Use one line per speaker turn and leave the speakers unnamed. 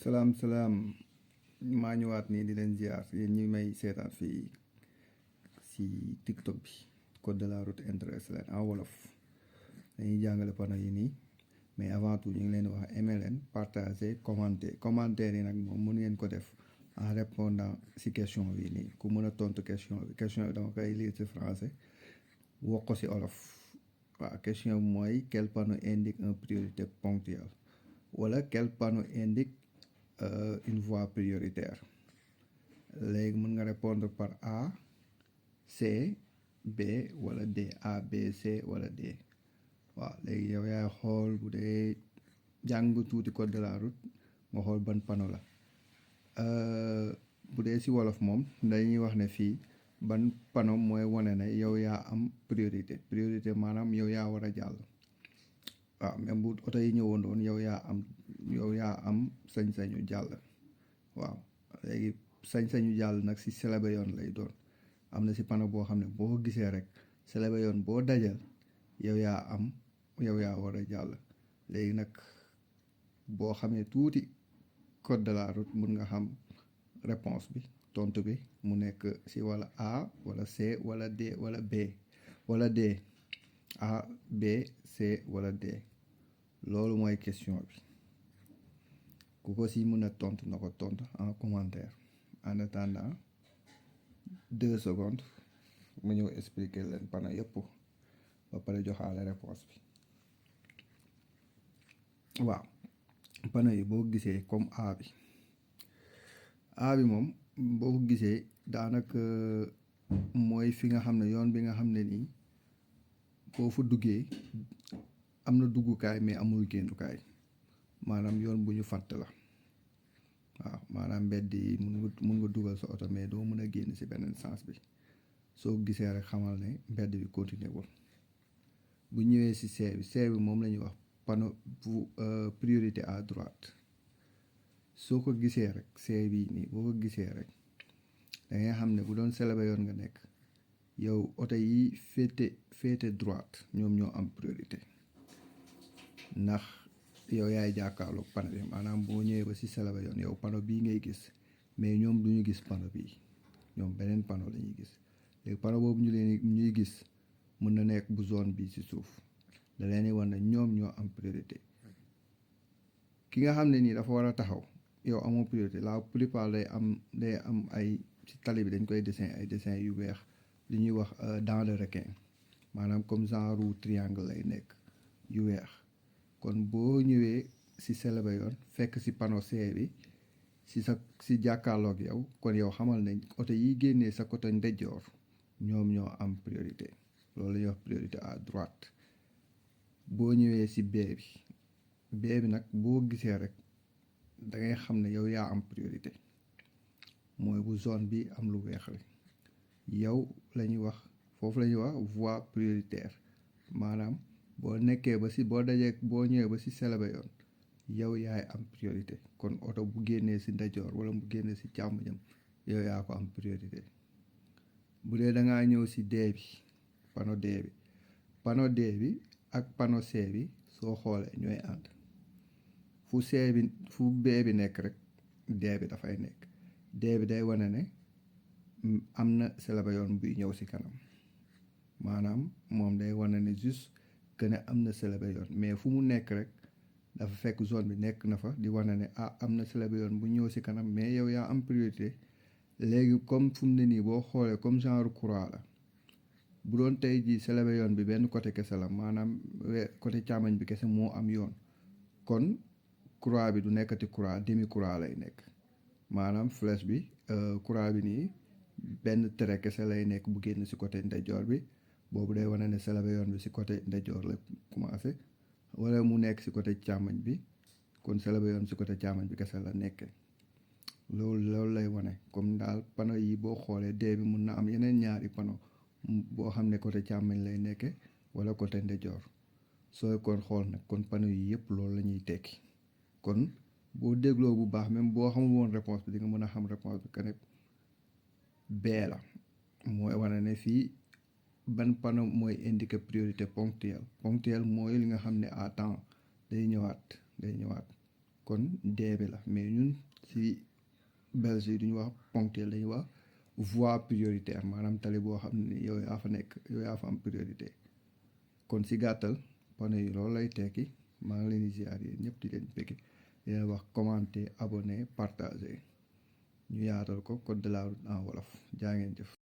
salaam maa ñëwaat nii di leen ziar yéen ñi may seetaan fii si TikTok bi code de la route intéressé leen en wolof dañuy jàngale panneau yi nii mais avant tout ñu ngi leen di wax aimer leen partager commentaire yi nag moom mën ngeen ko def en répondant si question bi nii ku mën a tontu question bi dama koy lire ci français wax ko si olof waaw question bi mooy quel panneau indique une priorité ponctuelle wala quel panneau indique une voie prioritaire léegi mën nga répondre par A C B wala D A B C wala D waaw léegi yow yaay xool bu dee jàng tuuti code de la route nga xool ban panneau la bu dee si wolof moom dañuy wax ne fii ban panneau mooy wane ne yow yaa am priorité maanaam yow yaa war a jàll waaw même bu oto yi ñëwoon doon yow yaa am sañ-sañu jàll waaw léegi sañ-sañu jàll nag si selebe yoon lay doon am na si panneau boo xam ne boo ko gisee rek selebe yoon boo dajal yow yaa war a jàll léegi nag boo xamee tuuti code de la route mun nga xam réponse bi tontu bi mu nekk si wala A wala C wala D wala B wala D A B C wala D loolu mooy question bi ku ko si mën a tontu na ko tontu en commentaire en attendant 2 secondes mu ñëw expliquer leen panneau yëpp ba pare joxaale réponse bi waaw panneau yi boo gisee comme A bi moom boo ko gisee daanaka mooy fi nga xam ne yoon bi nga xam ne nii boo fa duggee am na duggukaay mais amul génnukaay maanaam yoon bu ñu fàtt la waaw maanaam mbedd yi mun nga dugal sa oto mais doo mën a génn si beneen sens bi soo gisee rek xamal ne mbedd bi continuer wul bu ñëwee si C bi moom la ñuy wax panneau priorité à droite soo ko gisee rek C bi nii boo ko gisee rek da ngay xam ne bu doon selebe yoon nga nekk yow oto yi féete droite ñoom ñoo am priorité ndax yow yaay jàkkaarloog panneau bi maanaam boo ñëwee ba si selebe yoon yow panneau bii ngay gis mais ñoom du ñu gis panneau bii ñoom beneen panneau la ñuy gis léegi panneau boobu ñuy gis mën na nekk bu zone bi si suuf da leen di wan ne ñoom ñoo am priorité ki nga xam ne nii dafa war a taxaw yow amoo priorité la plupart day am ay ci tali bi dañ koy dessin yu weex li ñuy wax dents de requin maanaam comme genre triangle lay nekk yu weex kon boo ñëwee si selebe yoon fekk si panneau C bi si jàkkaarloog yow kon yow xamal ne oto yi génnee sa côté ndeyjoor ñoom ñoo am priorité loolu la ñuy wax priorité à droite boo ñëwee si B bi nag boo gisee rek da ngay xam ne yow yaa am priorité mooy bu zone bi am lu weex li yow la ñuy wax foofu la ñuy wax voie prioritaire maanaam boo nekkee boo ñëwee ba si selebe yoon yow yaay am priorité kon oto bu génnee si ndeyjoor wala mu génnee si càmmoñam yow yaa ko am priorité bu dee da ngaa ñëw si D bi panneau D bi ak panneau C bi soo xoolee ñooy ànd fu B bi nekk rek D bi dafay nekk D bi day wane ne am na selebe yoon buy ñëw si kanam maanaam moom day wane ne juste que ne am na selebe yoon mais fu mu nekk rek dafa fekk zone bi nekk na fa di wane ne am na selebe yoon bu ñëw si kanam mais yow yaa am priorité léegi comme fu mu ne nii boo xoolee comme genre croix la bu doon tey jii selebe yoon bi benn côté kese la maanaam côté càmmoñ bi kese moo am yoon kon croix bi du nekkati croix demi croix lay nekk maanaam flèche bi croix bi nii benn trait kese lay nekk bu génn si côté ndeyjoor bi boobu day wane ne selebe yoon bi si côté ndeyjoor la commencé wala mu nekk si côté càmmoñ bi kon selebe yoon si côté càmmoñ bi kese la nekkee loolu lay wane comme daal panneau yi boo xoolee D bi mun na am yeneen ñaari panneau boo xam ne côté càmmoñ lay nekkee wala côté ndeyjoor sooy kon xool nag kon panneau yi yëpp loolu la ñuy tekki kon boo dégloo bu baax même boo xamul woon réponse bi di nga mën a xam réponse bi que ne B la mooy wane ne fii ban panneau mooy indiquer priorité ponctuelle mooy li nga xam ne à temps day ñëwaat kon D bi la mais ñun si Belgique duñu wax ponctuel dañuy wax voie prioritaire maanaam tali boo xam ne yow yaa fa nekk yow yaa fa am priorité kon si gàttal panneau yi loolu lay tekki maa ngi leen di ziar yéen ñëpp di leen bëgg di leen wax commenter abonner partager ñu yaatal ko code de la route en wolof jaa ngeen jëf.